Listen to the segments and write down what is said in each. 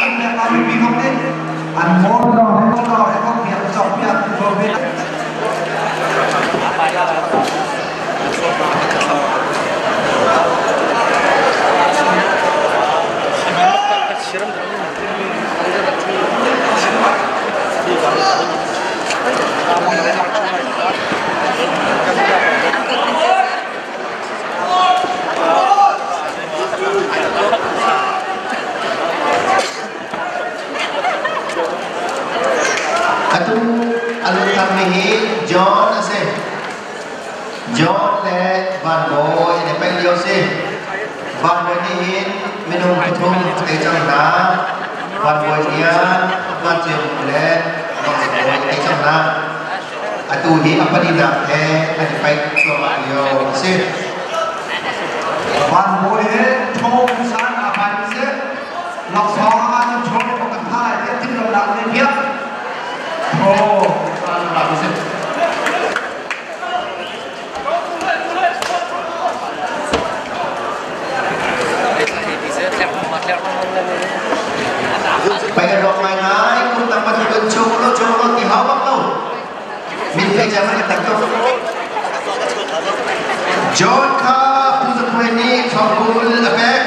an pek la mipi kong nih an mawl lo he kong piak cawk piak ko ve. Atu a lungtharmi hi John a si. John le Van Bawi an i paih lio si. Van Bawi nih hin minung pathum a tei cang hna. Van Bawi Lian, Van Ceu le Van Bawi a tei cang hna. Atu hi a palinak he an i paih cuahmah lio a si. Van Bawi he Thawng San aa pai mi si. Laksawng ah cun Thawng nih kan tha lai tiah timhlamhnak an nei piak. Thaw San aa si. Pai kan rawk ngaingai, kum tam patu kan chung lo chung lo ti hau bak lo. Min thei cang an tak tuk. John kha Pu Zapuai nih thongkul a pek.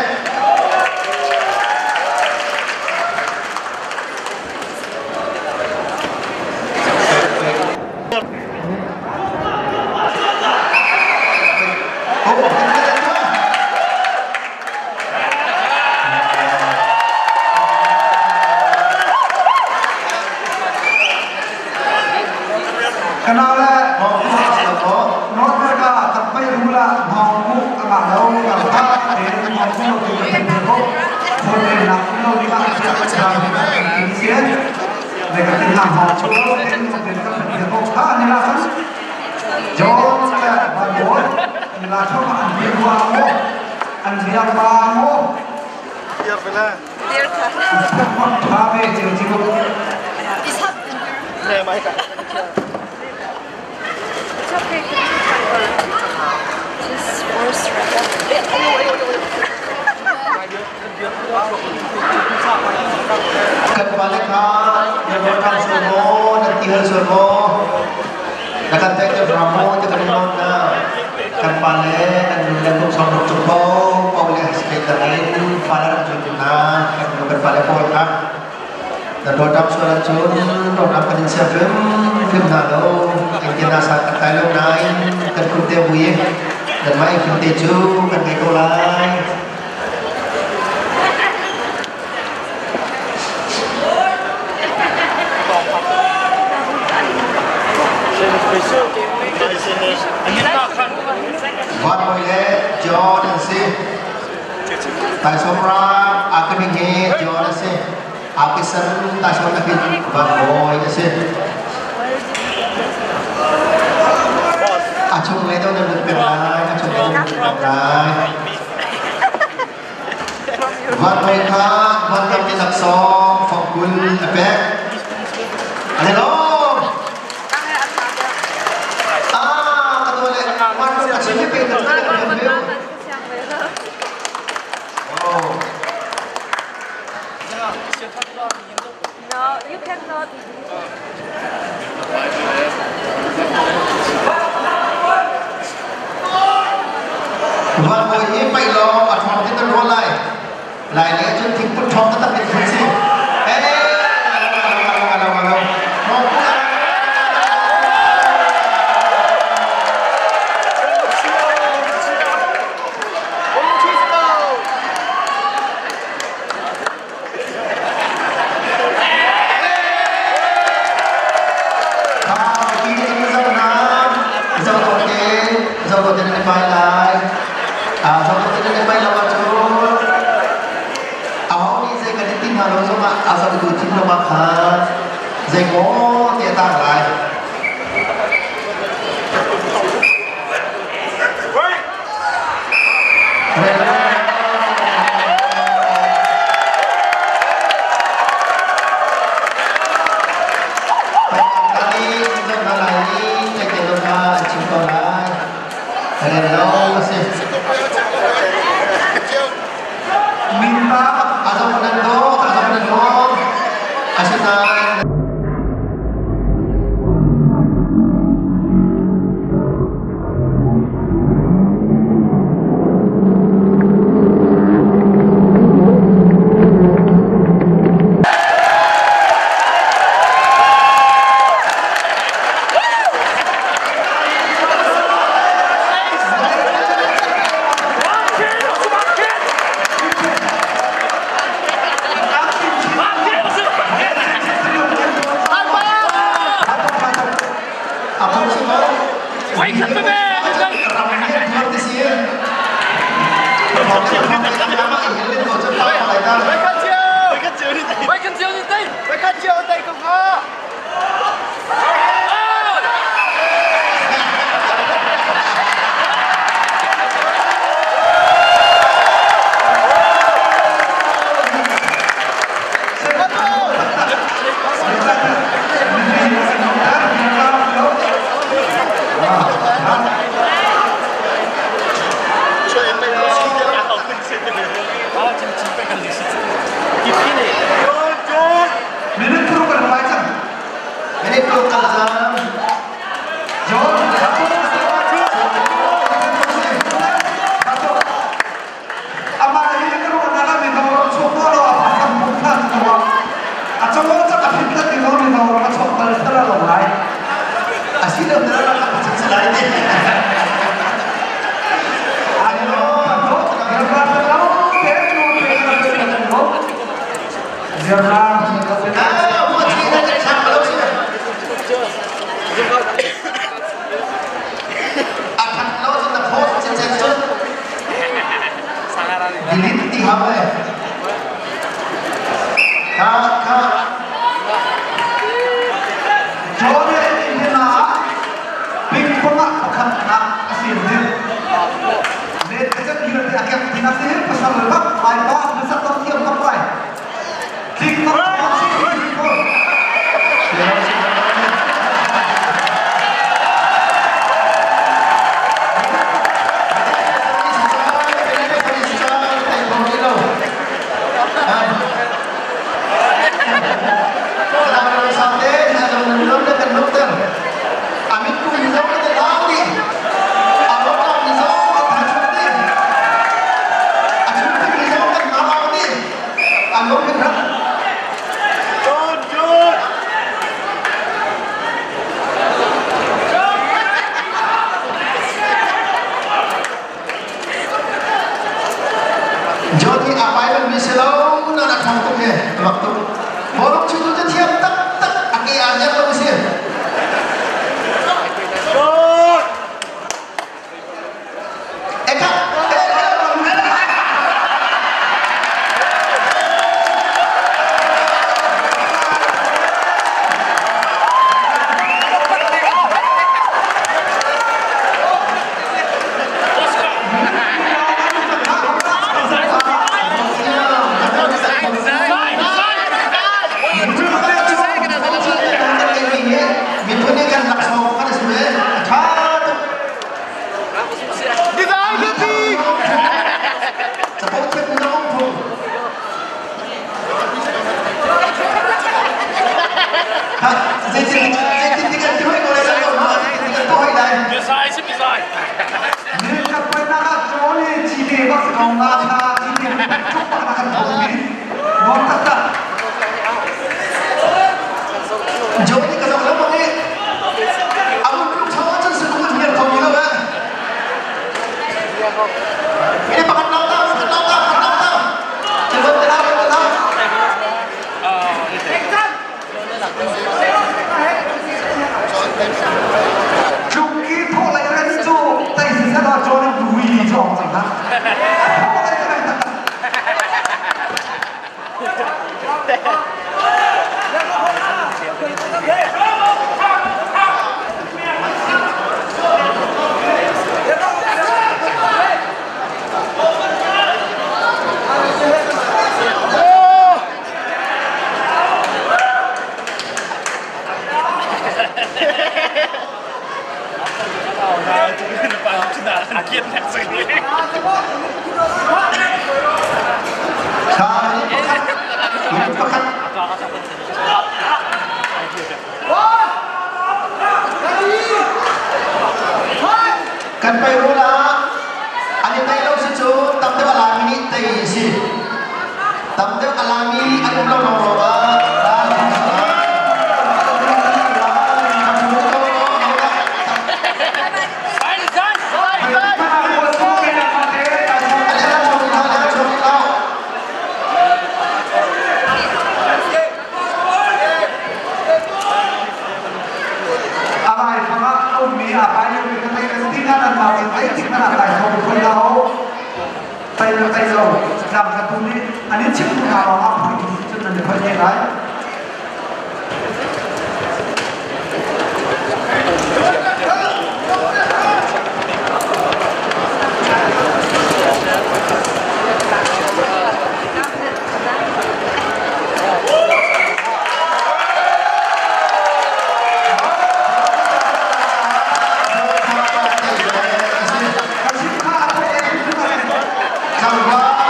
Kanau le North America kan pai rula ngong mu anga lo ka ta te ngong mu ti ka pen ko phone le nak lo ni ka ka sian le ka tin na hong chu lo te ngong te ka pen ko kha ni la san John le Van Boy ni la thong an bi wa mo an biak ba mo tha ve chiu chiu. It's okay. Just force Kan pale kha nan rawlṭam sual maw, nan tihal sual maw, na kan tlaihter hram maw ti kan in nawn na. Kan pale nan nu le kum sawm ruk cung paohpaoh le state dang in fale rak zultu hna, kan nu kan pale pawl kha nan rawlṭam sual ahcun rawlṭam kan in siam hrimhrim hna lo. Engtin dah san kan tlai lo nain kan kum te vui nanmah i khim te cu kan ngei ko lai. Van Bawi le John an si. Taisawm ram Akiming hi John a si. Akisan Taisawm Akin Van Bawi a si. A chung lei deuh nan lut peng lai, a chung lei nan lut peng lai. Van Bawi kha van tam ti laksawng fangkul a pek. An i lawm. Ah, ka dawt le van a chim i pe ka Oh. No, you cannot. Van Bawi hi paih lawng a ṭhawng ti kan ruah lai. Lai lei ahcun thingput ṭhawng taktak in phun si. Hey, alo, alo, alo, alo. Zeimaw ti a tang lai. Minta. Ah, huat si na kan sang lo si. A that lo cun na post cecen cun delete ti hau eh. Kha kha John in ah ping-pong ah pakhatnak a si ding. Let ka chan hian te a kek tin a si pasal bak lai pa na sak thiam bak lai. Tling bak bak si ko. Jodi a Bible mi si lo na na thang tuk he mak tuk Borok chu tu thiam tak tak a ke a ziak lo si Eka Miphun nih kan laksawng kan si ve. A ṭha tuk. Capo thiam na um phung. Ha, zeitin zeitin ti kan ti hoi ko lai lo ma zeitin kan tuah hoi lai. Joni ka zong lo bang i amun minung chong ah cun sukung an hiar kho mi lo eh. Ini pakhat nong ta, pakhat nong ta, pakhat nong ta. Cepat tenang, tenang. Chungki thawh lei ren cu tai si seh law John in vui cu ong cang hlah. Thawh lei cu tak. Pakhat, Kan pei rul ah an i tei lo si cu tam deuh a lami nih tei a si. Tam deuh a lami an um lo lawnglawng ah A laifang ah a ummi a pai liomi ka thei kan ti hna nan mah in zei tik hmanh ah kai kho khoi lo tai lo tai lo tlam kha tu nih an in chimh hna lawng ah phun cun nan i khoi te lai.